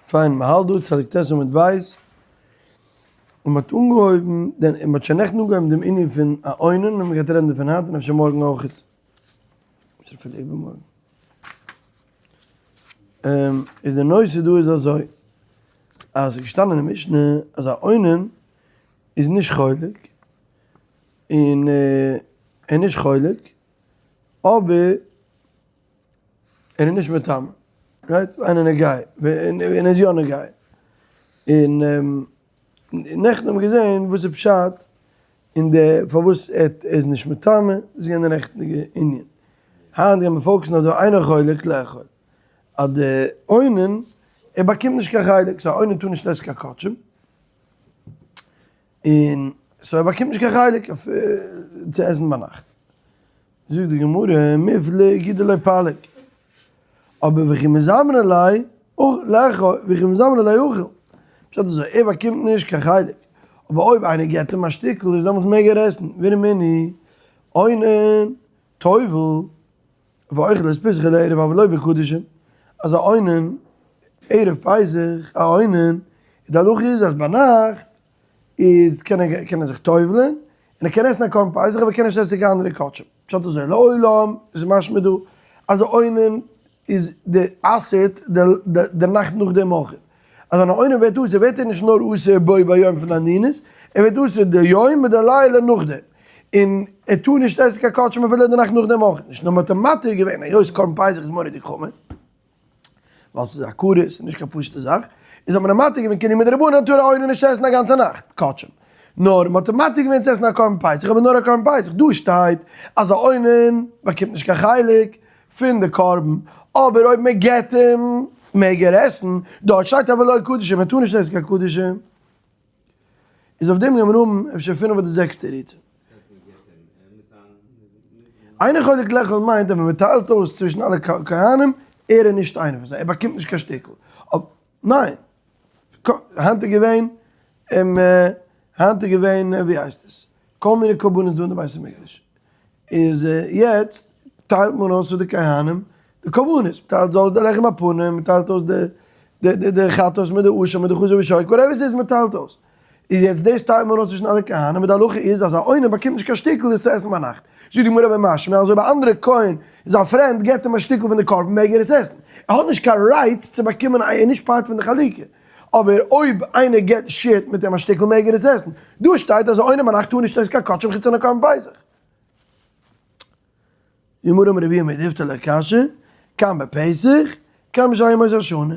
פיין, מ'האלט דא צדיק ט' עמוד ב', און מ'האט אנגעהויבן, דען און מ'האט שוין נעכטן אנגעהויבן דעם ענין פון א אונן, און מ'גייט רעדן דערפון היינט און אפשר מארגן אויך. אפשר אפילו איבערמארגן. איז די נושא דא איז אזוי, אז ס'איז געשטאנען אין די משנה אז א אונן איז נישט חולק, און ער איז נישט חולק, אבער ער איז נישט מטמא, right? אינו נוגע, און ער איז יא נוגע. און נעכטן האבן מיר געזען וואס איז פשט אין די פארוואס ער איז נישט מטמא, דאס איז געווען די נעכטיגע ענין. היינט גייען מיר focus ן אויף די אינו חולק לאכול. אז די אונן, ער באקומט נישט קיין חלק, so א אונן טאר נישט עסן קיין קדשים. און so ער באקומט נישט קיין חלק אויף צו עסן ביינאכט. זאגט די גמרא, מיפלג הוא דלא פליג, אבער וכי מזמנין ליה לאכול, וכי מזמנין ליה אכיל, פשט איז אזוי, ער באקומט נישט קיין חלק, אבער אויב איינער געבט אים א שטיקל איז דעמאלטס מעג ער עסן, ורמינהי, אונן, טובל, ואוכל את פסחו לערב אבל לא בקדשים, אז א אונן ערב פסח, א אונן, די הלכה איז אז ביינאכט איז קען ער קען ער זיך טובל'ען, און ער קען עסן א קרבן פסח אבער ער קען נישט עסן קיין אנדערע קדשים, פשט אזוי לעולם איז משמע דא אז א אונן איז די אסר'ט די די נאכט נאכדעם אויך, אז אן אונן ווערט אסור ווערט ער נישט נאר אסור בו ביום פון אנינות, ער ווערט אסור די יום מיט די לילה נאכדעם, און ער טאר נישט עסן קיין קדשים אפילו די נאכט נאכדעם אויך נישט, נאר מען האט אים מתיר געווען היות קרבן פסח איז מורא'דיג חמור. ווייל ס'איז א כרת, ס'איז נישט קיין פשוט'ע זאך, איז האט מען אים מתיר געווען כאילו מדרבנן טאר א אונן נישט עסן א גאנצע נאכט קדשים, נאר מ'האט אים מתיר געווען צו עסן א קרבן פסח, אבער נאר א קרבן פסח, דא שטייט אז א אונן באקומט נישט קיין חלק פון די קרבן, אבער אויב מען געבט אים מעג ער עסן, דארט שטייט אבל לא קדשים, מען טאר נישט עסן קיין קדשים. איז אויף דעם גיימיר האבן אפשר פינף אדער זעקס תירוצים. אינו חולק לאכול מיינט אז ווען מען טיילט אויס צווישן אלע כהנים, ער איז נישט איינער פון זיי, ער באקומט נישט קיין שטיקל. ניין. היינט איז געווען, היינט איז געווען, ווי הייסט עס? כל מיני קרבנות דא אין די בית המקדש. איז יעצט טיילט מען אויס פאר די כהנים די קרבנות, מען טיילט אויס די לחם הפנים, מען טיילט אויס די די די חטאת מיט די אשם מיט די חזה ושוק, whatever ס'איז מען טיילט אויס. איז יעצט דאס טיילט מען אויס צווישן אלע כהנים, און די הלכה איז אז א אונן באקומט נישט קיין שטיקל עס צו עסן ביינאכט. זאגט די גמרא אבער משמע אז אויב א אנדערע כהן, זיין friend, געבט אים א שטיקל פון די קרבן מעג ער עס עסן. ער האט נישט קיין rights צו באקומען א, ער איז נישט part פון די חלוקה. אבער אויב איינער געט share ט מיט אים א שטיקל מעג ער עס עסן. דא שטייט אז א אונן ביינאכט טאר נישט עסן קיין קדשים חוץ פון א קרבן פסח. גמרא אמר רב ירמי' מתיבתא לא קשיא, כאן בפסח, כאן בשאר ימות השנה.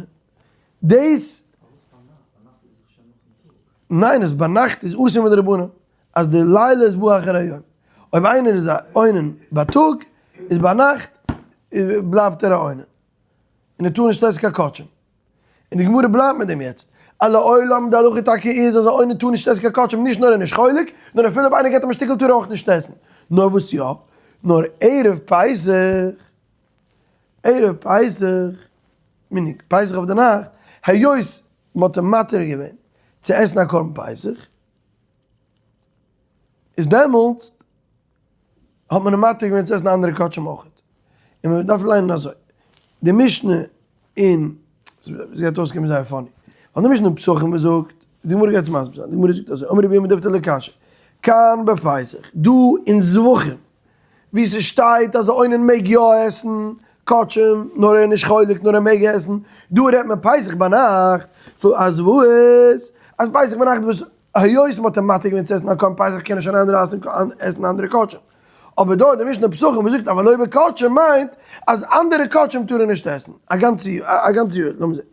דאס. ניין אז ביינאכט איז אסור מדרבנן, אז די לילה איז בא אחר היום. אויב איינער איז א אונן בייטאג, איז ביינאכט בלייבט ער א אונן. און ער טאר נישט עסן קיין קדשים. און די גמרא בלייבט מיט דעם יעצט. אז לעולם די הלכה טאקע איז אז א אונן טאר נישט עסן קיין קדשים נישט נאר ער איז נישט חולק, נאר אפילו אויב איינער געבט אים א שטיקל טאר ער אויך נישט עסן. נאר וואס יא? נאר ערב פסח, ערב פסח, meaning פסח אויף די נאכט, היות מען האט אים מתיר געווען צו עסן א קרבן פסח, איז דעמאלטס האט מען אים מתיר געווען צו עסן אנדערע קדשים אויך. און מען דארף ליינען אזוי, די משנה אין, עס גייט אויסקומען זייער funny, ווייל די משנה אין פסחים וואס זאגט, די גמרא גייט עס מסביר זיין, די גמרא זאגט אזוי, אמר רבי ירמי' מתיבתא לא קשיא, כאן בפסח, דא אין זבחים, ווי ס'שטייט אז א אונן מעג יא עסן קדשים, נאר ער איז נישט חולק נאר ער מעג עסן, דא רעדט מען פסח ביינאכט, אז וואס? אז פסח ביינאכט וואס היות מ'האט אים מתיר געווען צו עסן א קרבן פסח קען ער שוין אריינרייסן עסן אנדערע קדשים. אבער דא די משנה פסחים וואס זאגט אבל לא בקדשים מיינט אז אנדערע קדשים טאר ער נישט עסן א גאנצע יאר א גאנצע יאר לאמיר זען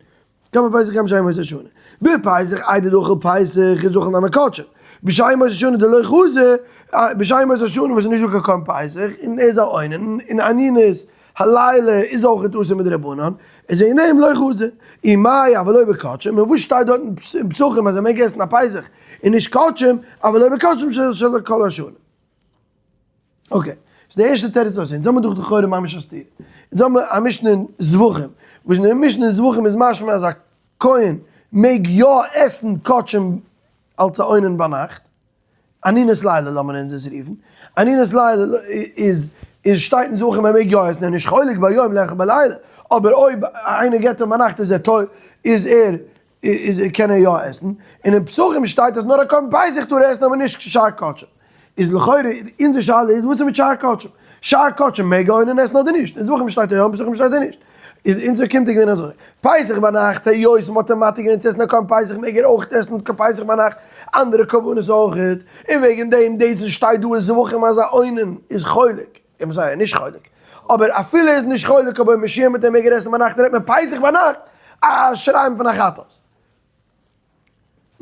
כאן בפסח כאן בשאר ימות השנה בפסח איידי דאכל פסח איז אכל נמי קדשים בשאר ימות השנה דלא חזי בשאר ימות השנה וואס איז נישט דא קיין קרבן פסח און ער איז א אונן און אנינות הלילה איז אויך אסור מדרבנן, איז וועגן דעם לא חזי. ומאי אבל לא בקדשים, און וואס שטייט דארט אין פסחים אז ער מעג עסן א פסח און נישט קדשים, אבל לא בקדשים של כל השנה. okay, איז די ערשטע תירוץ אויס, אונז האמיר דאך לכאורה ממש א סתירה. אונז האמיר א משנה אין זבחים, וואס אין די משנה אין זבחים איז משמע אז א כהן מעג יא עסן קדשים אלס א אונן ביינאכט, אנינות לילה לאמיר אונז עס רופן, אנינות לילה איז איז שטייט אין זבחים ער מעג יא עסן ער איז נישט חולק ביום לאכול בלילה, אבער אויב איינער געבט אים ביינאכט איז ער טועה. איז ער איז קען ער יא עסן, און אין פסחים שטייט אז נאר א קרבן פסח טאר ער עסן אבער נישט שאר קדשים. איז לכאורה אונזער שאלה איז וואס איז מיט שאר קדשים? שאר קדשים מעג א אונן עסן אדער נישט? אין זבחים שטייט ער יא אין פסחים שטייט ער נישט. איז אונזער קומט איז געווען אזוי, פסח ביינאכט היות מ'האט אים מתיר געווען צו עסן א קרבן פסח מעג ער אויך עסן פסח ביינאכט אנדערע קרבנות אויך, און וועגן דעם דאס וואס שטייט דא אין זבחים אז א אונן איז חולק, איך מיין נישט חולק, אבער אפילו איז נישט חולק אבער משיח מיט אים מעג ער עסן ביינאכט רעדט מען פסח ביינאכט א שיריים פון א חטאת.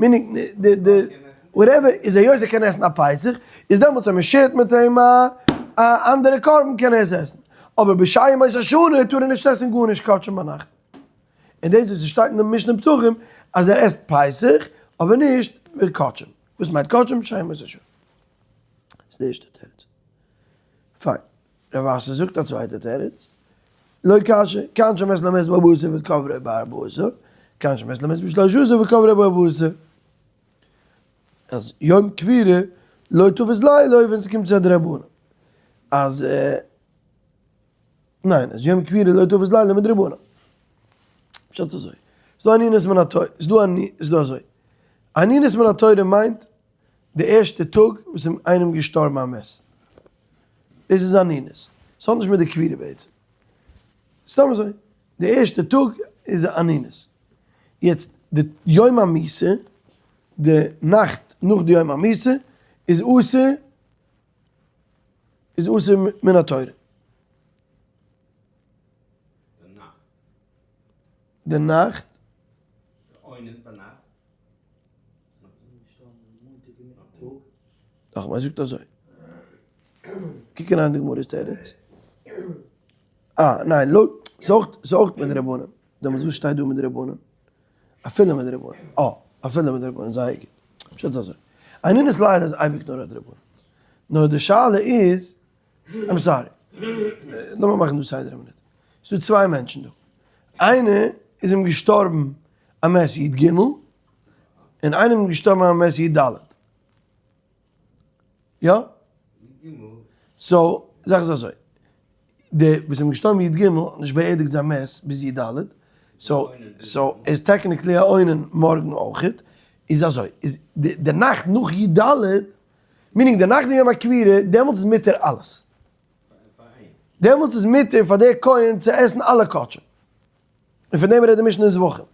meaning די די whatever איז היות ער קען עסן א פסח איז דעמאלטס אויב מען שערט מיט אים א א אנדערע קרבן קען ער עס עסן, אבער בשאר ימות השנה טאר ער נישט עסן גארנישט קדשים ביינאכט. און דאס וואס עס שטייט אין די משנה פסחים אז ער עסט פסח אבער נישט קדשים. וואס מיינט קדשים? בשאר ימות השנה. איז די ערשטע תירוץ. פיין. רב אסי זאגט א צווייטע תירוץ, לא קשיא, כגון שמת לו מת בארבעה עשר וקברו בארבעה עשר, כגון שמת לו מת בשלשה עשר וקברו בארבעה עשר. אז יום קבירה לא תפס לילו ווען ס'קומט צו א דרבנן. אז ניין, אז יום קבירה לא תפס לילו מדרבנן. פשט אזוי, ס'דא אנינות מן התורה, ס'דא ס'דא אזוי, אנינות מן התורה מיינט די ערשטע טאג וואס איז איינעם געשטארבן א מת. דאס איז אנינות. ס'האט נישט מיט די קבירה בעצם. סתם אזוי. די ערשטע טאג איז אנינות. יעצט די יום המיתה, די נאכט נאך די יום המיתה, איז אסור, איז אסור מן התורה. די נאכט. די נאכט. די אונן ביינאכט. דאך מען זאגט אזוי. קוק אריין אין די גמרא'ס תירוץ. אה, ניין, לויט, ס'איז אויך, ס'איז אויך מדרבנן. דעמאלטס וואס שטייט דא מדרבנן? אפילו מדרבנן. אה, אפילו מדרבנן, זייער גוט. פשט אזוי. אנינות לילה איז אייביג נאר א דרבנן. נאר די שאלה איז, I'm sorry. לאמיר מאכן דא סדר א מינוט. ס'דא צוויי מענטשן דא. איינער איז אים געשטארבן א מת י ג, און איינער איז געשטארבן א מת י ד. יא? so, זאך איז אזוי. די וואס איז געשטארבן י ג האט נישט באערדיגט זיין מת ביז י ד, so, so, איז technically א אונן מארגן אויכעט. איז אזוי, איז די נאכט נאך י ד, meaning די נאכט פון יום הקבורה, דעמאלטס איז מותר אלעס. דעמאלטס איז מותר פאר דער כהן צו עסן אלע קדשים. און פון דעם רעדט די משנה אין זבחים.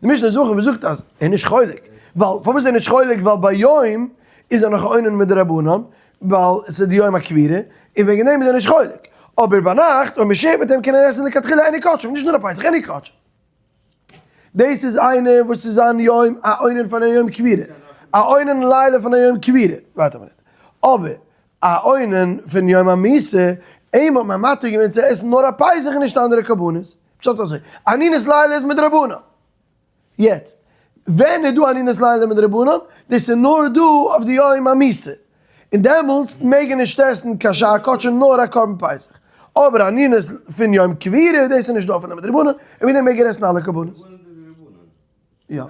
די משנה אין זבחים זאגט אז ער איז נישט חולק. ווייל, פארוואס איז ער נישט חולק? ווייל ביום איז ער נאך אונן מדרבנן, ווייל עס איז די יום הקבורה, און וועגן דעם איז ער נישט חולק. אבער ביינאכט, אויב מען שערט מיט אים קען ער עסן לכתחילה any קדשים, נישט נאר א פסח, any קדשים. דאס איז איינער וואס איז אן יום, א אונן פון א יום קבורה. א אונן לילה פון א יום קבורה. ווארט א מינוט. אבער א אונן פון יום המיתה, אים האט מען מתיר געווען צו עסן נאר א פסח און נישט אנדערע קרבנות. פשט אזוי, אנינות לילה איז מדרבנן. יעצט, ווען איז דא אנינות לילה מדרבנן? דאס איז נאר דא אויף די יום המיתה. און דעמאלטס מעג ער נישט עסן קיין שאר קדשים נאר א קרבן פסח. אבער אנינות פון יום קבורה, דאס איז נישט דא אפילו מדרבנן, און וועגן דעם מעג ער עסן אלע קרבנות. יא.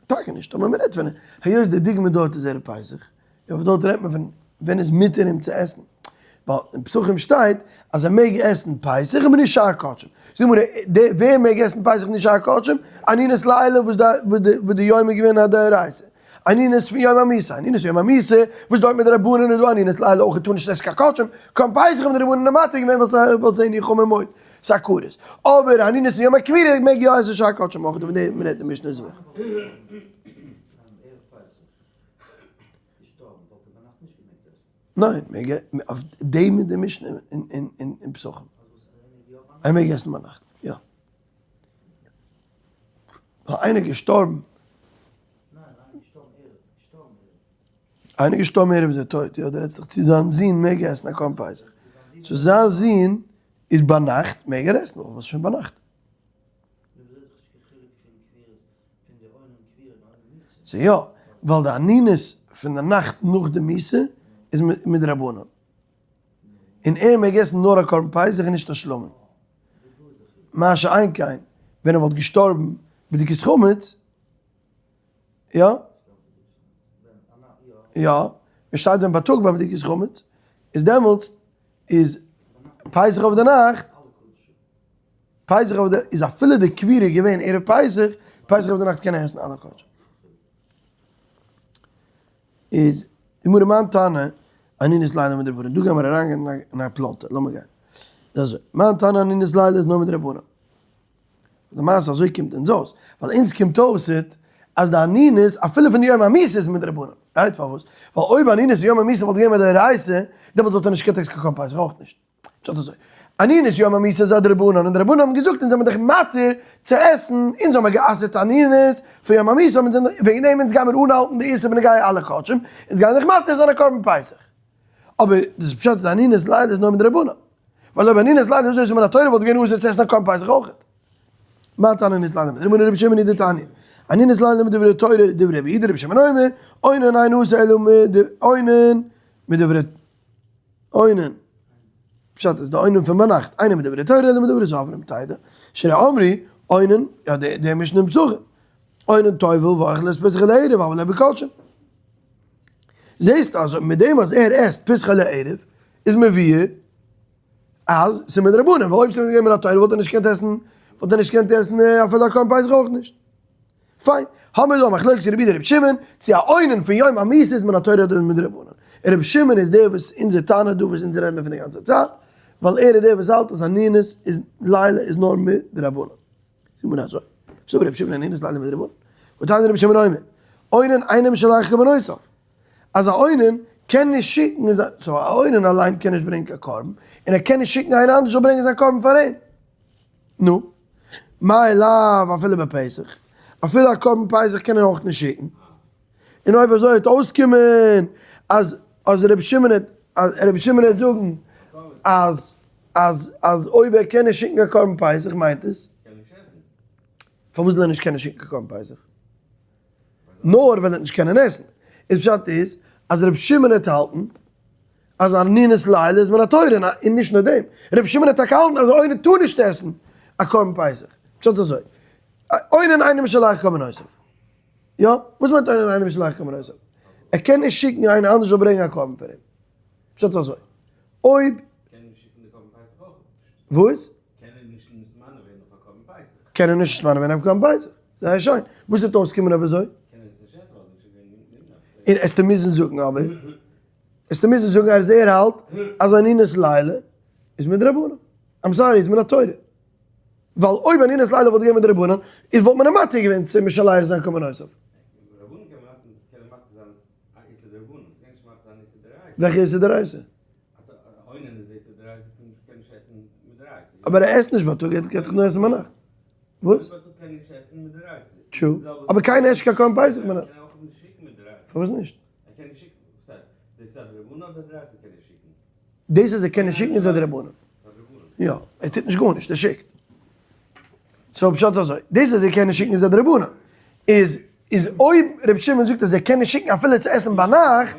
טאקע נישט, אבער מ'רעדט פון, היות די דוגמא דארט איז ערב פסח, און דארט רעדט מען פון ווען איז מותר אים צו עסן, ווייל אין פסחים שטייט אז ער מעג עסן פסח אבער נישט שאר קדשים, זאגט די גמרא, ווער מעג עסן פסח נישט שאר קדשים? אנינות לילה וואס די יום איז געווען א דאורייתא, אנינות פון יום המיתה, אנינות פון יום המיתה וואס דארט מדרבנן איז דא אנינות לילה אויך טאר נישט עסן קיין קדשים, קרבן פסח האבן די רבנן מתיר געווען ווייל ס'איז עני חמור מאוד. ס'איז א כרת. אבער אנינות פון יום הקבורה מעג יא עסן שאר קדשים אויך, פון דעם רעדט די משנה זבחים. ניין, מעג ער, אויף דעם איז די משנה אין פסחים. ער מעג עסן ביינאכט, יא. ווייל איינער געשטארבן. איינער געשטארבן ערב איז ער טויט, יא, דו רעדסט דאך צו זיין זון מעג עסן א קרבן פסח. צו זיין זון איז ביינאכט מעג ער עסן, ווייל ס'איז שוין ביינאכט. ס'איז יא, ווייל די אנינות פון די נאכט נאך די מיתה איז מדרבנן. און ער מעג עסן נאר א קרבן פסח און נישט א שלמים. מה שאין כן, ווען ער וואלט געשטארבן בדיקת חמץ, יא? יא, מען שטייט ווען בייטאג ביי בדיקת חמץ, איז דעמאלטס איז פסח אויף די נאכט. פסח אויף די, איז אפילו די קבירה געווען ערב פסח, פסח אויף די נאכט קען ער עסן אלע קדשים. איז די גמרא מאן תנא אנינות לילה מדרבנן, דא גיימער אריינגיין אין א פלאנטער, לאמיר גיין. איז אזוי, מאן תנא אנינות לילה איז נאר מדרבנן. למעשה אזוי קומט אונז אויס, ווייל אונז קומט אויס אז די אנינות אפילו פון די יום המיתה איז מדרבנן, right? פארוואס? ווייל אויב אנינות יום המיתה וואלט געווען מדאורייתא, דעמאלטס וואלט ער נישט געקענט עסן קיין קרבן פסח אויך נישט. פשט אזוי, אנינות יום המיתה איז א דרבנן, און די רבנן האבן געזאגט אונז זעמיר דיך מתיר צו עסן, אונז האמיר גע'אסר'ט אנינות פון יום המיתה, וועגן דעם אונז גיימיר אנהאלטן די איסור בנוגע אלע קדשים, אונז גייען דיך מתיר זיין א קרבן פסח. אבער דאס פשט איז אנינות לילה איז נאר מדרבנן. ווייל אויב אנינות לילה איז אסור מן התורה וואלט געווען אסור צו עסן א קרבן פסח אויך. מה טעם אנינות לילה מדרבנן רבי שמעון איז דתניא. אנינות לילה מדברי תורה דברי רבי יהודה רבי שמעון אומר אונן אינו עושה אלא אונן מדברי אונן. פשט איז די אונן פון ביינאכט אינו מדברי תורה אלא מדברי סופרים תדע שהרי אמרו אונן יא די משנה אין פסחים אונן טובל ואוכל את פסחו לערב אבל לא בקדשים. זעסט אז מיט דעם אז ער עסט פסחו לערב איז מבואר אז ס'איז מדרבנן, ווייל אויב ס'וואלט געווען מן התורה וואלט ער נישט געקענט עסן, וואלט ער נישט געקענט עסן אפילו א קרבן פסח אויך נישט. פיין, האמיר דא א מחלוקת רבי יהודה רבי שמעון, צו א אונן פון יום המיתה איז מן התורה אדער מדרבנן. און רבי שמעון איז דער וואס אונזער תנא דא וואס אונז רעדן מיר פון די גאנצע צייט, ווייל ער איז דער וואס האלט אז אנינות איז לילה איז נאר מדרבנן. זאגט מען אזוי, סבר רבי שמעון אנינות לילה מדרבנן, ותניא רבי שמעון אומר, אונן אינו משלח קרבנותיו, אז א אונן קען נישט שיקן, so א אונן אליין קען נישט ברענגען קיין קרבן, און ער קען נישט שיקן איינער אנדערש זאל ברענגען זיין קרבן פאר אים. נו, מאי לאו אפילו בפסח, אפילו א קרבן פסח קען ער אויך נישט שיקן. און אויב אזוי וועט אויסקומען אז אז רבי שמעון וועט אז רבי שמעון וועט זאגן אז אז אז אויב ער קען נישט שיקן קיין קרבן פסח מיינט עס פארוואס זאל ער נישט קענען שיקן קיין קרבן פסח? נאר ווען ער וועט נישט קענען עסן. איז פשט איז אז רבי שמעון וועט האלטן אז אנינות לילה איז מן התורה, און נישט נאר דעם, רבי שמעון וועט טאקע האלטן אז אונן טאר נישט עסן א קרבן פסח. פשט איז אזוי, אונן אינו משלח קרבנותיו. יא? וואס מיינט אונן אינו משלח קרבנותיו? ער קען נישט שיקן איינער אנדערש זאל ברענגען א קרבן פאר אים. פשט אזוי, אויב. קען ער נישט שיקן די קרבן פסח אויך נישט. וואס? קען ער נישט נתמנה ווערן אויף א קרבן פסח. קען ער נישט נתמנה ווערן אויף קרבן פסח. זייער שיין. וואס וועט אויסקומען אויב אזוי? קען ער עס נישט עסן ווייל נישט געווען נמנע. און עסטו מוזן זאגן אבער, עסטו מוזן זאגן אז ער האלט אז אנינות לילה איז מדרבנן. I'm sorry, איז מן התורה. ווייל אויב אנינות לילה וואלט געווען מדרבנן, איז וואלט מען אים מתיר געווען צו משלח זיין קרבנותיו. וועלכע איסור דאורייתא? אבער ער עסט נישט בייטאג, ער גייט דאך נאר עסן ביינאכט. וואס? True. אבער קיינער עסט נישט קיין קרבן פסח ביינאכט. פארוואס נישט? דאס אז ער קען נישט שיקן איז א דרבנן. יא, ער טוט נישט גארנישט, ער שיקט. So פשט איז אזוי, דאס אז ער קען נישט שיקן איז א דרבנן. איז איז אויב רבי שמעון זאגט אז ער קען נישט שיקן אפילו צו עסן ביינאכט,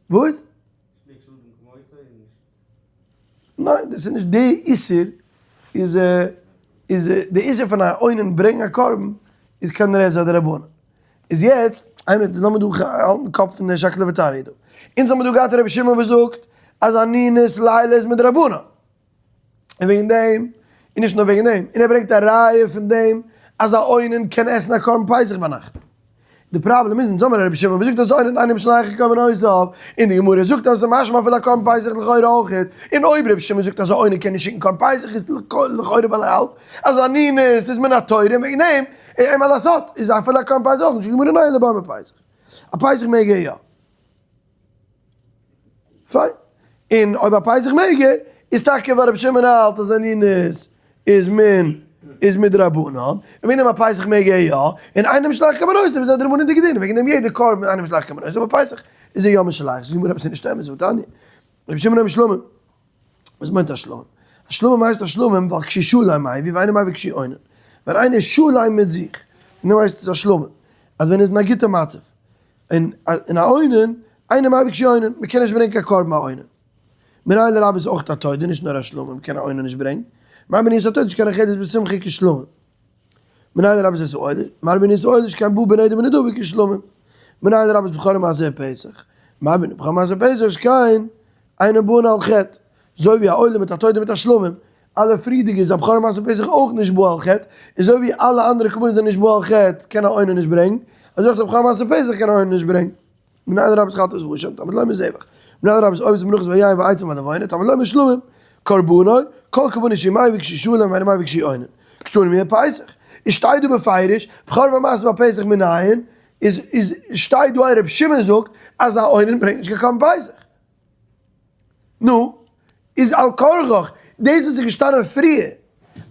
וואס? ניין, דאס איז נישט די איסור, איז איז די איסור פון א אונן ברענגען א קרבן איז כנראה איז א דרבנן. איז יעצט, איין מינוט, לאמיר דא האלטן קאפ פון די שקלא וטריא דא. אונז האמיר דא געהאט רבי שמעון וואס זאגט אז אנינות לילה איז מדרבנן. און וועגן דעם, און נישט נאר וועגן דעם, און ער ברענגט א ראיה פון דעם אז א אונן קען עסן א קרבן פסח ביינאכט. די פראבלעם איז, אונז האמיר רבי שמעון וואס זאגט אז אונן אינו משלח קרבנותיו, און די גמרא זאגט אז עס איז משמע אפילו א קרבן פסח לכאורה אויך, און אויב רבי שמעון זאגט אז א אונן קען נישט שיקן קרבן פסח איז לכאורה ווייל ער האלט אז אנינות איז מן התורה און וועגן דעם אין מה לעשות איז אפילו א קרבן פסח אויך נישט, גמרא ניין לבר מפסח, א פסח מעג ער יא. פיין. און אויב א פסח מעג ער, איז טאקע ווייל רבי שמעון האלט אז אנינות איז מן איז מדרבנן, און וועגן דעם א פסח מעג ער יא, און אינו משלח קרבנותיו איז א דרבנן'דיגע דין, וועגן דעם יעדע קרבן אינו משלח קרבנותיו, אבער פסח איז ער יא משלח, זאגט די גמרא עפעס איז נישט אמת, והתניא, רבי שמעון אומר שלמים, וואס מיינט א שלמים? א שלמים הייסט א שלמים ווייל כשהוא שלם מביא ואינו מביא כשהוא אונן, ווען איינער איז שלם מיט זיך, דעם הייסט עס א שלמים, אז ווען ער איז אין א גוטע מצב, און און א אונן, אינו מביא כשהוא אונן, מען קען נישט ברענגען קיין קרבן א אונן. מנין לרבות איז אויך א תודה, נישט נאר א שלמים, מען קען א אונן נישט ברענגען. מרבין איז א תודה שכן אוכלת בשמחה כשלמים. מנין לרבות איז עולה, מרבין איז עולה שכן בא בנדר ונדבה כשלמים. מנין לרבות בכור מעשה פסח. מרבין בכור מעשה פסח שכן אינו בונה על חטא. אזוי ווי א עולה מיט א תודה מיט א שלמים. אלע פריערדיגע איז א בכור ומעשר פסח אויך נישט בא על חטא, אזוי ווי אלע אנדערע קרבנות זענען נישט בא על חטא קען א אונן נישט ברענגן, אזוי אויך די בכור ומעשר פסח קען א אונן נישט ברענגן. מנין לרבות חטאת ואשם, תלמוד לומר זבח. מנין לרבות עובד מנחות ויין ועצים ולבונה, תלמוד לומר שלמים. קרבנו, כל קרבנו שהוא מביא כשהוא שלם ואינו מביא כשהוא אונן. קטנים יהיה פסח. איז שטייט דא בפירוש, בכור ומעשר בפסח מנין, איז איז שטייט דא אז רבי שמעון זאגט אז א אונן ברענגט נישט קיין קרבן פסח. נו, איז על כרחך דאס וואס איז געשטאנען פריער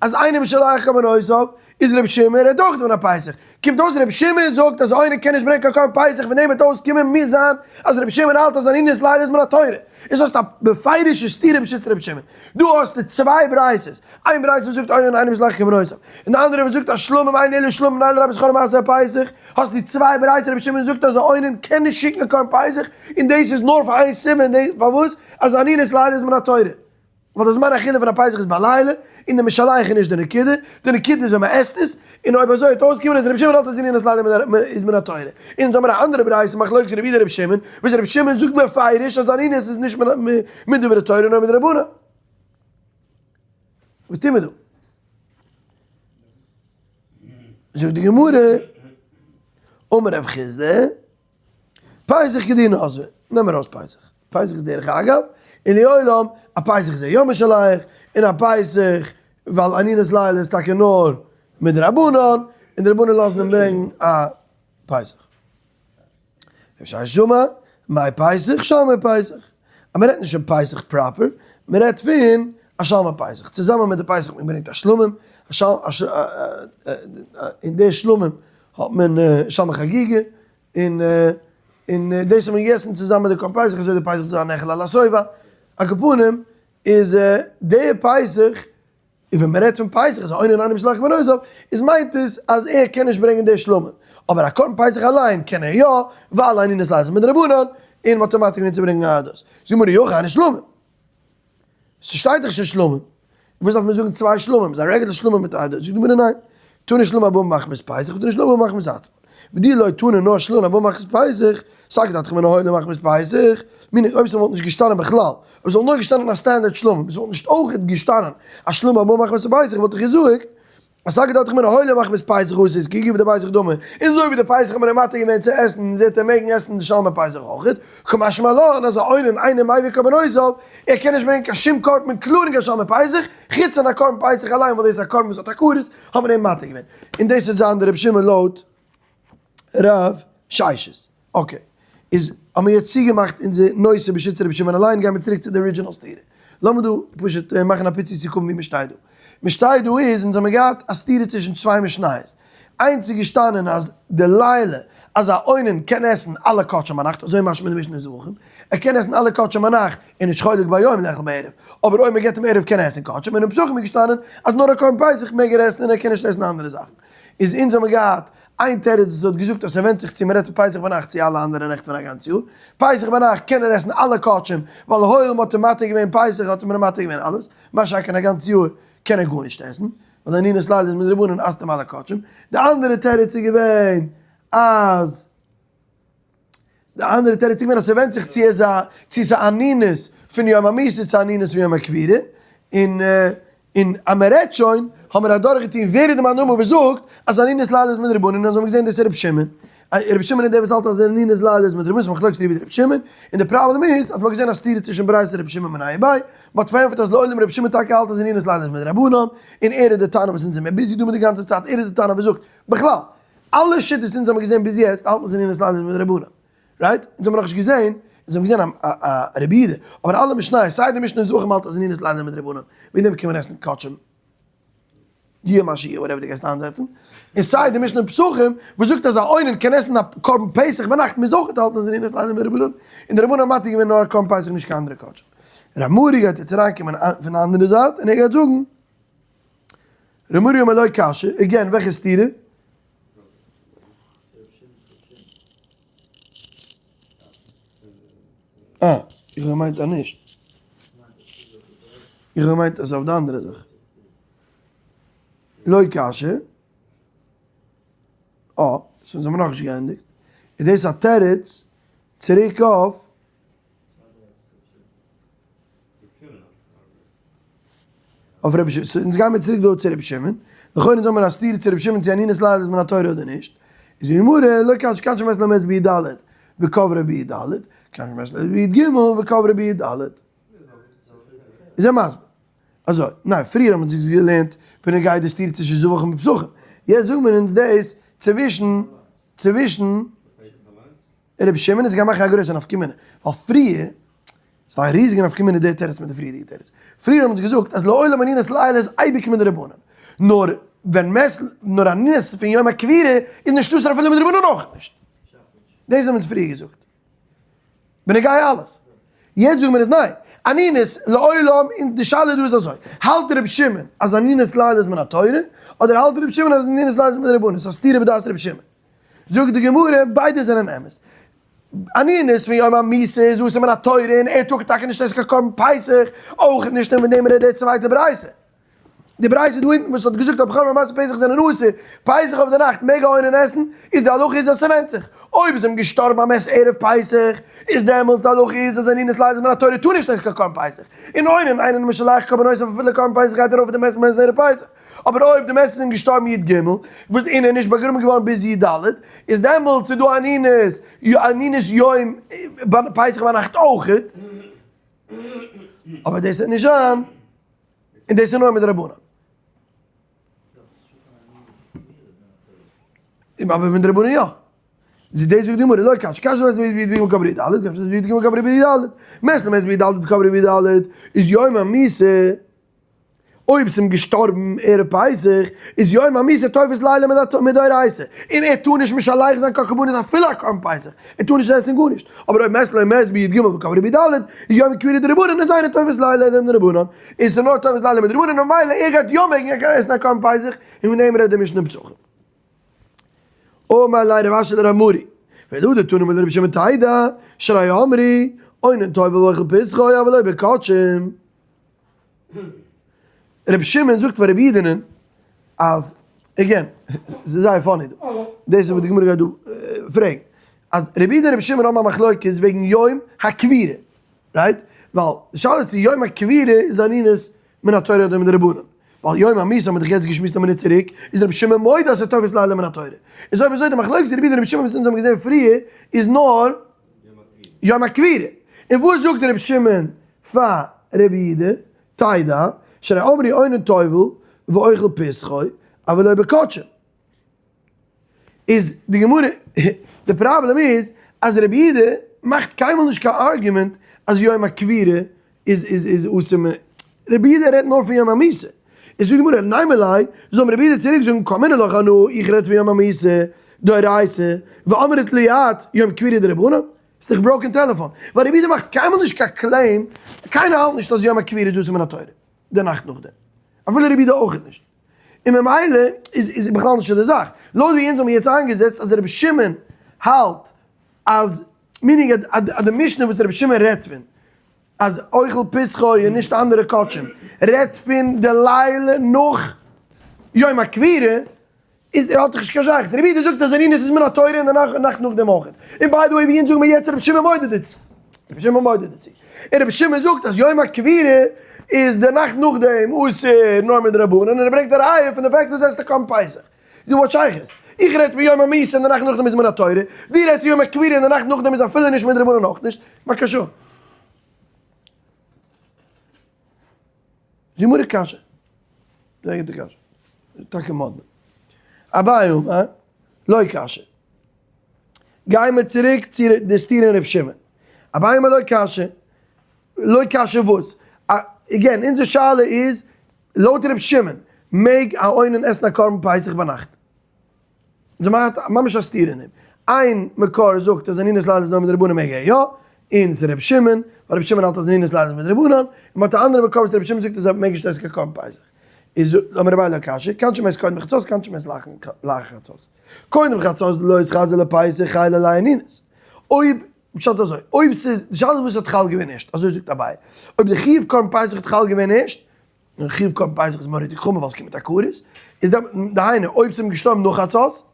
אז אינו משלח קרבנותיו איז רבי שמעון רעדט אויך פון א פסח, קומט אויס רבי שמעון זאגט אז אונן קען נישט ברענגען קיין קרבן פסח פון דעם וועט אויסקומען מוז זיין אז רבי שמעון האלט אז אנינות לילה איז מן התורה, איז האסט א בפירוש'ע סתירה בשיטת רבי שמעון, דא האסטו צוויי ברייתות, איין ברייתא וואס זאגט אונן אינו משלח קרבנותיו, און די אנדערע וואס זאגט אז שלמים אין אלא שלמים מנין לרבות בכור ומעשר פסח, האסטו צוויי ברייתות רבי שמעון זאגט אז אונן קען נישט שיקן קיין קרבן פסח, און דאס איז נאר פאר איין סיבה, און דאס פארוואס? אז אנינות לילה איז מן התורה, ווייל די זמן אכילה פון א פסח איז בלילה, און די משלח איז נישט די נקודה, די נקודה איז ווען מען עסט עס, און אויב אזוי וועט אויסקומען אז רבי שמעון האלט אז אנינות לילה איז מן התורה. אונז האמיר א אנדערע ברייתא מחלוקת רבי יהודה רבי שמעון, וואס רבי שמעון זאגט בפירוש אז אנינות איז נישט מדברי תורה נאר מדרבנן. וואס טוהן מיר דא? זאגט די גמרא, אמר רב חסדא, פסח כדין עזבה, נעם ארויס פסח, פסח איז דרך אגב, און לעולם, א פסח איז ער יא משלח, און א פסח, ווייל אנינות לילה איז טאקע נאר מדרבנן, און די רבנן לאזן אים ברענגן א פסח. רב ששת אמר, מאי פסח שלמי פסח. אז מען רעדט נישט פון פסח proper, מען רעדט פון א שלמי פסח. צוזאמען מיט די פסח האט מען געברענגט א שלמים, און די שלמים האט מען שלמי חגיגה, און און דאס האט מען געגעסן צוזאמען מיט די קרבן פסח, אזוי די פסח זאל זיין נאכל על השובע. על כל פנים איז די פסח און ווען מען רעדט פון פסח איז אונן אינו משלח קרבנותיו, איז מיינט עס אז ער קען נישט ברענגען די שלמים, אבער א קרבן פסח אליין קען ער יא, ווייל אנינות לילה איז מדרבנן, און מ'האט אים מתיר געווען צו ברענגען א דאס. זאגט די גמרא אי הכי היינו שלמים. ס'שטייט דאך שוין שלמים, וואס דארף מען זאגן צוויי שלמים, ס'איז א רעגולער שלמים מיט א דאס. זאגט די גמרא ניין, תנא שלמים הבא מחמת פסח ותנא שלמים הבא מחמת עצמן. ודאי לא תנא נאר שלמים הבא מחמת פסח, סלקא דעתך אמינא הואיל ומחמת פסח, מיינט אויב ס'וואלט נישט געשטאנען בכלל, אויב ס'וואלט נאר געשטאנען א standard שלמים, ס'וואלט נישט אויך געשטאנען א שלמים הבא מחמת פסח וואלט איך געזאגט אז סלקא דעתך אמינא הואיל ומחמת פסח אתי איז כגופא דפסח דמי, און אזוי ווי די פסח האט מען אים מתיר געווען צו עסן איז ער מעגן עסן די שלמי פסח אויך, קא משמע לן אז א אונן אינו מביא קרבנותיו, ער קען נישט ברענגען קיין שום קרבן including קיין שלמי פסח, חוץ פון א קרבן פסח אליין ווייל דאס איז א קרבן וואס האט א כרת, האט מען אים מתיר געווען. און דאס וועט זיין די רבי שמעון לויט רב ששת. okay. איז האמיר יעצט צוגעמאכט אונזער נושא בשיטת רבי שמעון אליין, גיימיר צוריק צו די original סתירה. לאמיר דא פשוט מאכן א פיצי סיכום ווי מ'שטייט דא. מ'שטייט דא איז, אונז האמיר געהאט א סתירה צווישן צוויי משניות. איינס איז געשטאנען אז די לילה אז א אונן קען עסן אלע קדשים ביינאכט, אזוי משמע אין די משנה זבחים, ער קען עסן אלע קדשים ביינאכט און נישט חולק ביום לאכול בערב, אבער אויב מ'געט אים ערב קען ער עסן קדשים, און אין פסחים איז געשטאנען אז נאר א קרבן פסח מעג ער עסן און ער קען נישט עסן אנדערע זאכן. איז אונז האמיר געהאט איין תירוץ וואס האט געזאגט אז ס'ווענדט זיך צו מ'רעדט פון פסח ביינאכט צו אלע אנדערע נעכט פון א גאנץ יאר. פסח ביינאכט קען ער עסן אלע קדשים, ווייל הואיל מ'האט אים מתיר געווען פסח האט מען אים מתיר געווען אלעס, מה שאין כן א גאנץ יאר קען ער גארנישט עסן, ווייל אנינות לילה איז מדרבנן אסר'ט אים אלע קדשים. די אנדערע תירוץ איז געווען אז די אנדערע תירוץ איז געווען אז ס'ווענדט זיך צו עס א צו ס'איז אנינות פון יום המיתה צו אנינות פון יום הקבורה, און און אז מ'רעדט שוין האמיר אדורכגעטון ווער איז די מאן דאמר וואס זאגט אז אנינות לילה איז מדרבנן און אזוי האמיר געזען דאס איז ר' שמעון, רבי שמעון איז דער וואס האלט אז אנינות לילה איז מדרבנן, ס'איז מחלוקת רבי יהודה רבי שמעון, און די פראבלעם איז אז מ'האט געזען א סתירה צווישן ברייתא רבי שמעון מיניה וביה, מ'האט פארענטפערט אז לעולם רבי שמעון טאקע האלט אז אנינות לילה איז מדרבנן, און ער איז די תנא וואס אונז זעמיר busy דא מיט די גאנצע צייט, ער איז די תנא וואס זאגט, בכלל, אלע שיטות וואס אונז האמיר געזען ביז יעצט האלטן אז אנינות לילה איז מדרבנן, right? אונז האמיר נאכנישט געזען, אונז האבן געזען א א רבי יהודה, אבער אלע משניות, סיי די משנה אין זבחים האלט אז אנינות לילה איז מדרבנן, וועגן דעם קען מען עסן קדשים. יהיה מה שיהיה whatever די גייסט איינזעצן, און סיי די משנה אין פסחים וואס זאגט אז א אונן קען עסן א קרבן פסח ביינאכט מוז אויך האלטן אז אנינות לילה מדרבנן, און די רבנן האבן מתיר געווען נאר א קרבן פסח נישט קיין אנדערע קדשים. ר' מרי גייט יעצט אריינקומען פון די אנדערע זייט און ער גייט זאגן ר' מרי אמר לא קשיא, again וועלכע סתירה? אה, איך האב געמיינט אז נישט. איך האב געמיינט אז אויף די אנדערע זאך. לא קשיא. אה, so אונז האמיר נאכנישט געענדיגט. איז דאס א תירוץ צוריק אויף. אויף רבי שמעון, אונז גיימיר צוריק דא צו רבי שמעון, לכאורה אונז האמיר א סתירה צו רבי שמעון צו אנינות לילה איז מן התורה אדער נישט, איז די גמרא, לא קשיא כיון שמת לו מת בי"ד וקברו בי"ד, כיון שמת לו בי"ג וקברו בי"ד. איז ער מסביר אזוי, ניין פריער האבן אונז געלערנט בנוגע די סתירה צווישן זבחים און פסחים, יעצט זאגן מיר אונז דאס צווישן צווישן רבי שמעון איז געגאנגען מאכן א גרויסע נפקא מינה, ווייל פריער, ס'איז א ריזיגע נפקא מינה די תירוץ מיט די פריערדיגע תירוץ, פריער האבן אונז געזאגט אז לעולם אנינות לילה איז אייביג מדרבנן, נאר ווען מעס נאר אנינות פון יום הקבורה איז נישט אסור אפילו מדרבנן אויך נישט, דאס האבן אונז פריער געזאגט. בנוגע אלעס. יעצט זאגן מיר עס ניין. אנינות לעולם און די שאלה דא איז אזוי. האלט רבי שמעון אז אנינות לילה איז מן התורה? אדער האלט רבי שמעון אז אנינות לילה איז מדרבנן? ס'איז א סתירה בדעת רבי שמעון. זאגט די גמרא ביידע זענען אמת. אנינות פון יום המיתה איז אסור מן התורה און ער טאר טאקע נישט עסן קיין קרבן פסח אויך נישט און פון דעם רעדט די צווייטע ברייתא. די ברייתא דא אונטן וואס האט געזאגט אז בכור ומעשר פסח זענען אסור, פסח אויף די נאכט מעג א אונן עסן, איז די הלכה איז אז ס'ווענדט זיך, אויב איז אים געשטארבן א מת ערב פסח, איז דעמאלטס די הלכה איז אז אנינות לילה איז מן התורה טאר נישט עסן קיין קרבן פסח, און אונן אינו משלח קרבנותיו אפילו קרבן פסח גייט ארויף אויף די מת מת ערב פסח, אבער אויב די מת איז אים געשטארבן י ג וואס און ער איז נישט באגראבן געווארן ביז י ד, איז דעמאלטס איז דא אנינות אנינות יום פסח ביינאכט אויכעט, אבער דאס וועט נישט זיין. און דאס איז נאר מדרבנן. אבער מדרבנן יא. זי דאס זאגט די גמרא, לא קשיא, קשיא מת בי"ג וקברו בי"ד, קשיא מת בי"ג וקברו בי"ד, מת למת בי"ד וקברו בי"ד, איז יום המיתה, אויב ס'איז אים געשטארבן ערב פסח, איז יום המיתה תופס לילה מדאורייתא, און ער טאר נישט משלח זיין קיין קרבנות אפילו א קרבן פסח, ער טאר נישט עסן גארנישט, אבער אויב מת לו מת בי"ג וקברו בי"ד, איז יום קבורה דרבנן איז אינו תופס לילה מדרבנן, און ס'איז נאר תופס לילה מדרבנן און ממילא ער גייט יא מעגן עסן א קרבן פסח, און פון דעם רעדט די משנה פסחים. אמר ליה רב אשי לרב מרי, ולא דתנא מדרבי שמעון תדע, שהרי אמרו, אונן טובל ואוכל פסחו אבל לא בקדשים. רבי שמעון זאגט פאר רבי אידענען אז again ס'איז זייער funny דא דאס איז וואס די גמרא גייט דא פרעגן אז רבי אידא און רבי שמעון האבן א מחלוקת וועגן יום הקבורה right ווייל די שאלה איז צו יום הקבורה איז אנינות מן התורה אדער מדרבנן ווייל יום המיתה האבן מיר דאך יעצט געשמועסט א מינוט צוריק איז רבי שמעון מודה אז ס'איז תופס לילה מן התורה איז אויב אזוי די מחלוקת רבי אידא און רבי שמעון וואס אונז האבן געזען פריער איז נאר יום הקבורה. און וואס זאגט רבי שמעון פאר רבי יהודה? תדע, שהרי אמרו אונן טובל ואוכל פסחו, אבל לא בקדשים. איז די גמרא, די פראבלעם איז אז רבי יהודה מאכט קיינמאל נישט קיין argument אז יום הקבורה איז איז איז אסור מ. רבי יהודה רעדט נאר פון יום המיתה. איז זאגט די גמרא, נימא ליה, זאל רבי יהודה צוריק זאגן קאמינא לך אנא, איך רעד פון יום המיתה, דאורייתא, ואמרת לי את, יום קבורה דרבנן? ס'איז דאך broken telephone. ווייל רבי יהודה מאכט קיינמאל נישט קיין claim, קיינער האלט נישט אז יום הקבורה איז אסור מן התורה, די נאכט נאכדעם. אפילו רבי יהודה אויכעט נישט. און ממילא איז איז בכלל נישט צו די זאך. לויט ווי אונז האבן יעצט איינגעזעצט אז רבי שמעון האלט אז, meaning אז די משנה וואס רבי שמעון רעדט פון, אז אוכל פסחו און נישט אנדערע קדשים, רעדט פון די לילה נאך יום הקבורה, איז ער האט דאך נישט קיין שייכות, רבי יהודה זאגט אז אנינות איז מן התורה און די נאכט נאך דעם אויך, און by the way ווי אונז זאגן מיר יעצט רבי שמעון מודה דערצו, רבי שמעון מודה דערצו, און רבי שמעון זאגט אז יום הקבורה איז די נאכט נאך דעם אסור נאר מדרבנן, און ער ברענגט א ראיה פון די fact אז עסט א קרבן פסח, דו האט שייכות? איך רעד פון יום המיתה און די נאכט נאכדעם איז מן התורה, דו רעדסט פון יום הקבורה און די נאכט נאכדעם איז אפילו נישט מדרבנן אויך נישט, בבקשה. זי מרא קשיא. זייער גוטע קשיא. טאקע מאדנע. אביי אמר, לא קשיא. גייען מיר צוריק צו די סתירה אין ר' שמעון. אביי אמר לא קשיא. לא קשיא וואס? again, אונזער שאלה איז, לויט ר' שמעון, מעג א אונן עסן א קרבן פסח ביינאכט? זיי מאכט ממש א סתירה אין דעם. איין מקור זאגט אז אנינות לילה איז נאר מדרבנן מעג ער יא, און ס'איז ר' שמעון, ווייל ר' שמעון האלט אז אנינות לילה איז מדרבנן, און מ'האט א אנדערע מקור וואס ר' שמעון זאגט אז ער מעג נישט עסן קיין קרבן פסח. איז אמר רבי לא קשיא, כיון שמת קודם חצות כיון שמת לאחר חצות. קודם חצות דלא איתחזי לפסח חיילי עליה אנינות. אויב, פשט אזוי, אויב ס'איז, די שאלה איז וואס האט חל געווען ערשט, אזוי זאגט אביי, אויב די חיוב קרבן פסח האט חל געווען ערשט, און חיוב קרבן פסח איז מורא'דיג חמור ווייל ס'קומט מיט א כרת, איז דהיינו אויב ס'איז אים געשטארבן נאך חצות,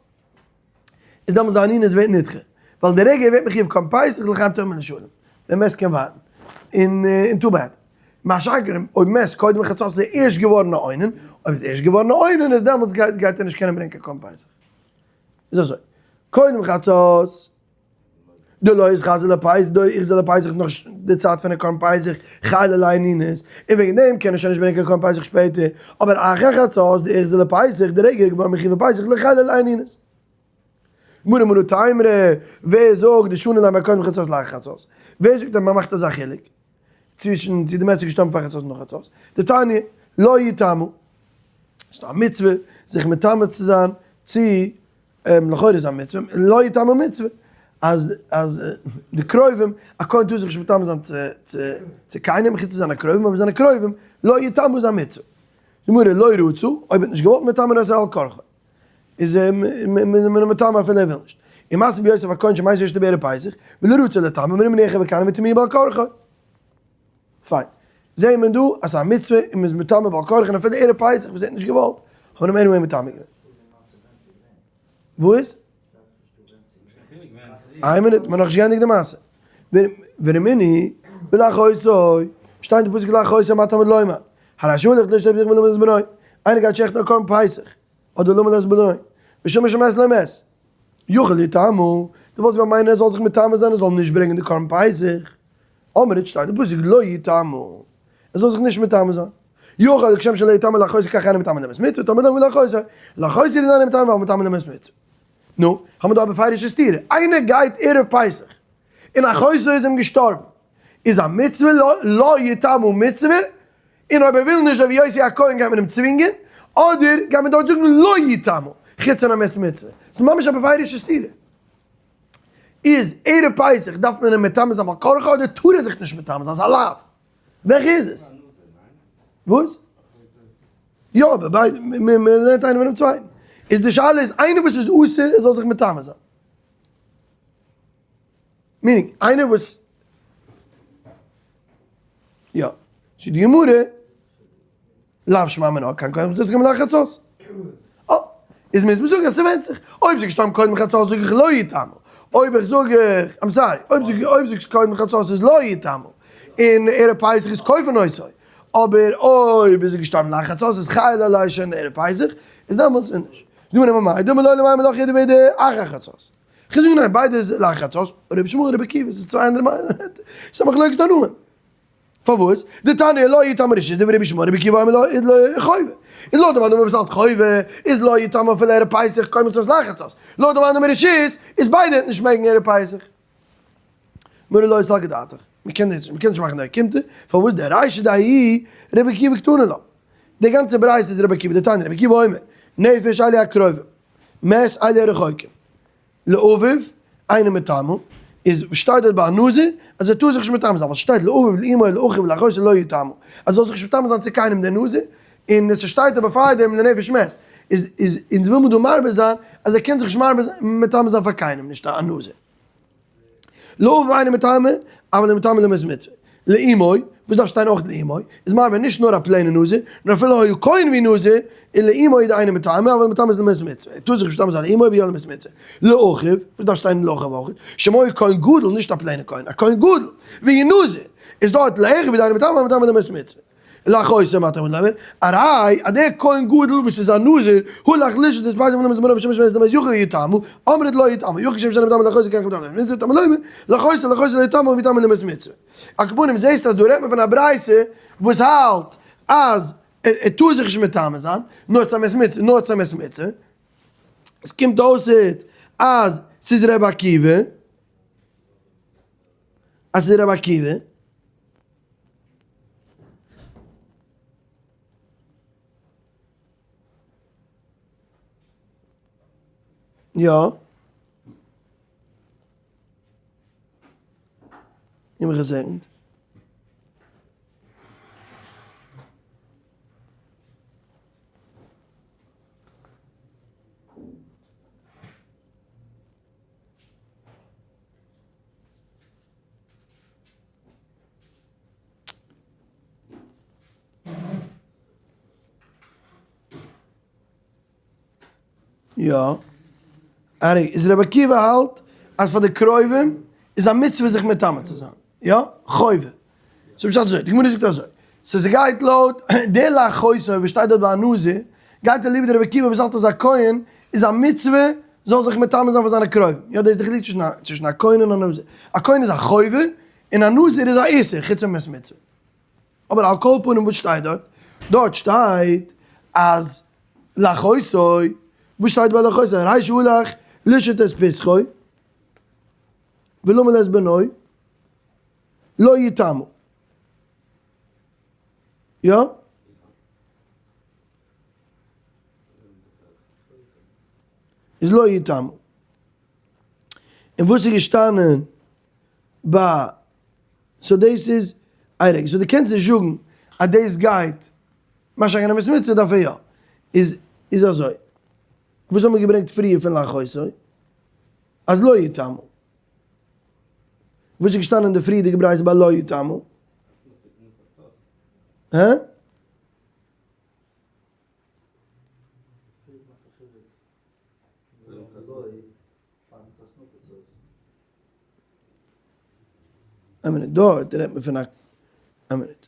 איז דעמאלטס די אנינות ווערט נדחה, ווייל די רגע ער ווערט מחיוב קרבן פסח לחיים תאמר לשלום, דער מת קען ווארטן, און too bad. מה שאין כן אויב מת קודם חצות איז ער ערשט געווארן א אונן, אויב איז ערשט געווארן א אונן איז דעמאלטס גייט גייט ער נישט קענען ברענגען קיין קרבן פסח. איז אזוי, קודם חצות, דלא איתחזי לפסח, דלא איתחזי לפסח איז נאך די צייט פון די קרבן פסח, חיילי לאוננות, און וועגן דעם קען ער שוין נישט ברענגען קיין קרבן פסח שפעטער, אבער אחר חצות דאיתחזי לפסח, די רגע איז געווארן מחיוב פסח לא חיילי לאוננות. גמרא מנא תימרא, ווער זאגט דשני ליה בין קודם חצות לאחר חצות? ווער זאגט אז מען מאכט אזא חילוק צווישן צו די מת איז געשטארבן פאר חצות און נאך חצות? דתניא, לא יטמא, ס'איז דא א מצוה זיך מטמא צו זיין צו לכאורה איז א מצוה, לא יטמא מצוה, אז אז די קרובים, א כהן טאר זיך נישט מטמא זיין צו צו צו קיינעם חוץ צו זיינע קרובים, אבער זיינע קרובים לא יטמא איז א מצוה. גמרא, לא רצה, אויב האט נישט געוואלט מטמא איז על כרחו. איז מען מטמא אפילו ער וויל נישט. און מעשה ביוסף הכהן שמתו אשתו בערב פסח, ולא רצה לטמא, מרים אחיו הכהנים וטמאוהו בעל כרחו. פיין. זעהן מיר דא אז ס'איז א מצוה און מ'איז מטמא בעל כרחו און אפילו ערב פסח וואס ער האט נישט געוואלט, האט מען אים anyway מטמא געווען. וואס? איין מינוט, מ'האט נאכנישט געענדיגט די מעשה. ורמינהי ולאחותו, שטייט אין פסוק לאחותו מה תלמוד לומר, הרי שהולך לשתות פסח ולמול את בנו, איינער גייט שעכטן א קרבן פסח, אדער למול את בנו, ושמע שמת לו מת, יכול יטמא, דו וואלסט געוואלט מיינען ער זאל זיך מטמא זיין ער זאל נישט ברענגען די קרבן פסח, אמרת שטייט אין פסוק לא יטמא, ער זאל זיך נישט מטמא זיין, יכול כשם שלא יטמא לאחותו כך אינו מטמא למת מצוה, תלמוד לומר לאחותו, לאחותו איז אינו מטמא ווייל מטמא למת מצוה. נו, האבן מיר דא א בפירוש'ע סתירה, איינער גייט ערב פסח און אחותו איז אים געשטארבן, איז א מצוה לא יטמא מצוה, און אויב ער וויל נישט אזוי ווי יוסי הכהן גייט מען אים צווינגען, אדער גייט מען דארט זאגן לא יטמא, חוץ פון א מת מצוה, ס'איז ממש א בפירוש'ע סתירה. איז ערב פסח דארף מען אים מטמא זיין בעל כרחו אדער טאר ער זיך נישט מטמא זיין? ס'איז א לאו. וועלכע איז עס? וואס? יא אבער ביידע, מען לערנט איינער פונעם צווייטן. איז די שאלה איז איינער וואס איז אסור ער זאל זיך מטמא זיין. meaning איינער וואס יא. צו די גמרא לאו שמע מינה קיין כח דאס גמרא חצות. אה, איז מוז מען זאגן אז ס'ווענדט זיך. אויב זאגסט סתם קודם חצות זאג איך לא יטמא. אויב איך זאג איך, I'm sorry, אויב זאג אויב זאגסט קודם חצות איז לא יטמא. און ערב פסח איז כופין אותו. אבער אויב איז ער געשטארבן לאחר חצות איז חייל עלי שוין ערב פסח, איז דעמאלטס איז נישט. זאג מיר אמאי דמי לא למאי מלאך ידע בידי אחר חצות. כ'זאג ניין ביידע איז לאחר חצות, רבי ישמעאל רבי עקיבא ס'איז צוויי אנדערע מיינונגען, ס'איז א מחלוקת תנאים. פארוואס? דתניא לא יטמא רשות דברי רבי ישמעאל רבי עקיבא אומר לא איז לא חובה. איז לויט די מאן דאמר וואס האלט חובה איז לא יטמא אפילו ערב פסח קודם חצות לאחר חצות. לויט די מאן דאמר רשות איז ביידע נישט מעגן ערב פסח. מרא לא סלקא דעתך, מ'קען נישט, מ'קען נישט מאכן די אוקימתא, פארוואס די רישא דהאי רבי עקיבא קתני לה. די גאנצע ברייתא איז רבי עקיבא, דתניא רבי עקיבא אומר, נפש אלו הקרובים, מת אלו הרחוקים. לאביו אינו מטמא, איז שטייט דארט ביי א נזיר אז ער טאר זיך נישט מטמא זיין, ווייל ס'שטייט לאביו לאמו לאחיו ולאחותו לא יטמא, אז ער זאל זיך נישט מטמא זיין צו קיינעם דער נזיר, און עס שטייט אבער פאר דעם לנפש מת, איז איז אונז וויל מען דא מרבה זיין אז ער קען זיך נישט מרבה זיין מטמא זיין פאר קיינעם נישט א נזיר. לאביו אינו מטמא, אבל מטמא למת מצוה. לאמו, וואס דארף שטיין אויך לאמו, איז מרבה נישט נאר א plain ע נזיר, נאר אפילו היה כהן והוא נזיר, און לאמו איז אינו מטמא, אבל מטמא למת מצוה. ער טאר זיך נישט מטמא זיין לאמו אבער יא למת מצוה. לאחיו, וואס דארף שטיין לאחיו אויך, שמו כהן גדול, נישט א plain ע כהן, א כהן גדול, והוא נזיר, איז דארט לאחיו איז אינו מטמא, אבל מטמא למת מצוה. לאחותו מה תלמוד לומר, הרי אז דער כהן גדול וואס איז א נזיר, הלך לשחוט את פסח ולמול את בנו ושמע שמת למת יכול יטמא, אמרת לא יטמא, יכול כשם שאינו מטמא לאחותו כך מטמא למת מצוה, תלמוד לומר, לאחותו לאחותו לא יטמא ויטמא למת מצוה. על כל פנים זעסטו אז דא רעדט מען פון א ברייתא וואס האלט אז ער טאר זיך נישט מטמא זיין, נאר צו א מת מצוה, נאר צו א מת מצוה. עס קומט אויס אז ס'איז ר' עקיבא, אז ס'איז ר' עקיבא. יא. גיב מיך א second. יא. ארי, איז רבי עקיבא האלט אז פאר די קרובים איז א מצוה זיך מטמא צו זיין. יא? חובה. ס'איז פשט אזוי, די גמרא זאגט אזוי. So ס'גייט לויט די לאחותו וואס שטייט דארט ביי א נזיר, גייט אליבא דרבי עקיבא וואס האלט אז א כהן איז א מצוה זאל זיך מטמא זיין פאר זיינע קרובים. יא דאס איז די חילוק צווישן א כהן און א נזיר. א כהן איז א חובה און א נזיר איז א איסור חוץ פון מת מצוה. אבער על כל פנים וואס שטייט דארט? דארט שטייט אז לאחותו, וואס שטייט ביי לאחותו? הרי שהלך לשת את פסחו ולמול את בנו לא יטמא. יא? איז לא יטמא. און וואס איז געשטאנען ביי so דאס איז איין רגע, so דו קענסט נישט זאגן אז דאס גייט מה שאין כן א מת מצוה דארף ער יא. איז איז אזוי, וואס האט מען געברענגט פריער פון לאחותו? אז לא יטמא. וואס איז געשטאנען אין די פריערדיגע ברייתא ביי לא יטמא? הא? איין מינוט, דארט רעדט מען פון א, איין מינוט,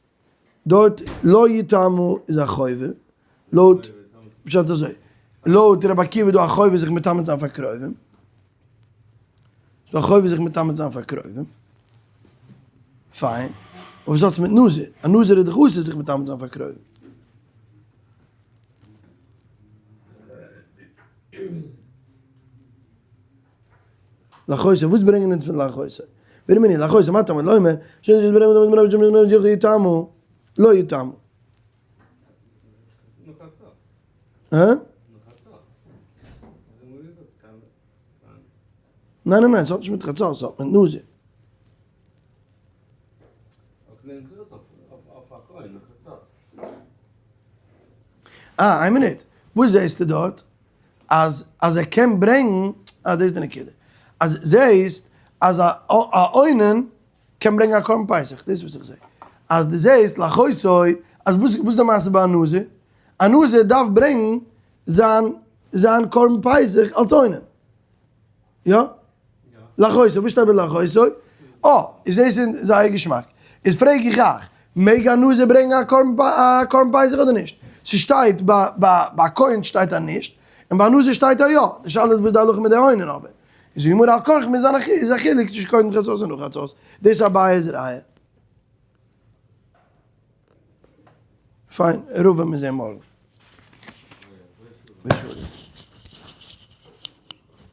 דארט לא יטמא איז א חובה, לויט פשט אזוי, לויט רבי עקיבא איז דא א חובה זיך מטמא זיין פאר קרובים, ס'דא א חובה זיך מטמא זיין פאר קרובים, פיין, אבער וואס האטס מיט נזיר? א נזיר איז דאך אסור זיך מטמא זיין פאר קרובים. לאחותו, וואס ברענגען אונז פון לאחותו? ורמני לאחותו, מה תלמוד לומר, יטמא, לא יטמא. הא? ניין ניין ניין, ס'האט נישט מיט חצות, ס'האט מיט נזיר. אה, איין מינוט, וואס זעהסטו דארט? אז אז ער קען ברענגן, אה דאס איז די נקודה, אז זעהסט אז א אונן קען ברענגן א קרבן פסח, דאס איז וואס איך זעה, אז דו זעהסט לאחותו, אז וואס איז די מעשה ביי א נזיר? א נזיר דארף ברענגן זיין זיין קרבן פסח אלס אונן, יא? לאחותו, וואס שטייט ביי לאחותו? אה, איז דאס איז זייער געשמאק. איז פרעג איך אייך, מעג א נזיר ברענגען א קרבן א קרבן פסח אדער נישט? ס'שטייט ביי ביי ביי א כהן שטייט אז נישט, און ביי א נזיר שטייט אז יא. די שאלה איז וואס איז די הלכה מיט די אונן אבער. איז די גמרא על כרחך מוז זיין א איז א חילוק צווישן קודם חצות און נאך חצות. דאס איז אביי'ס ראיה. פיין, רוב וועט מען זען מארגן.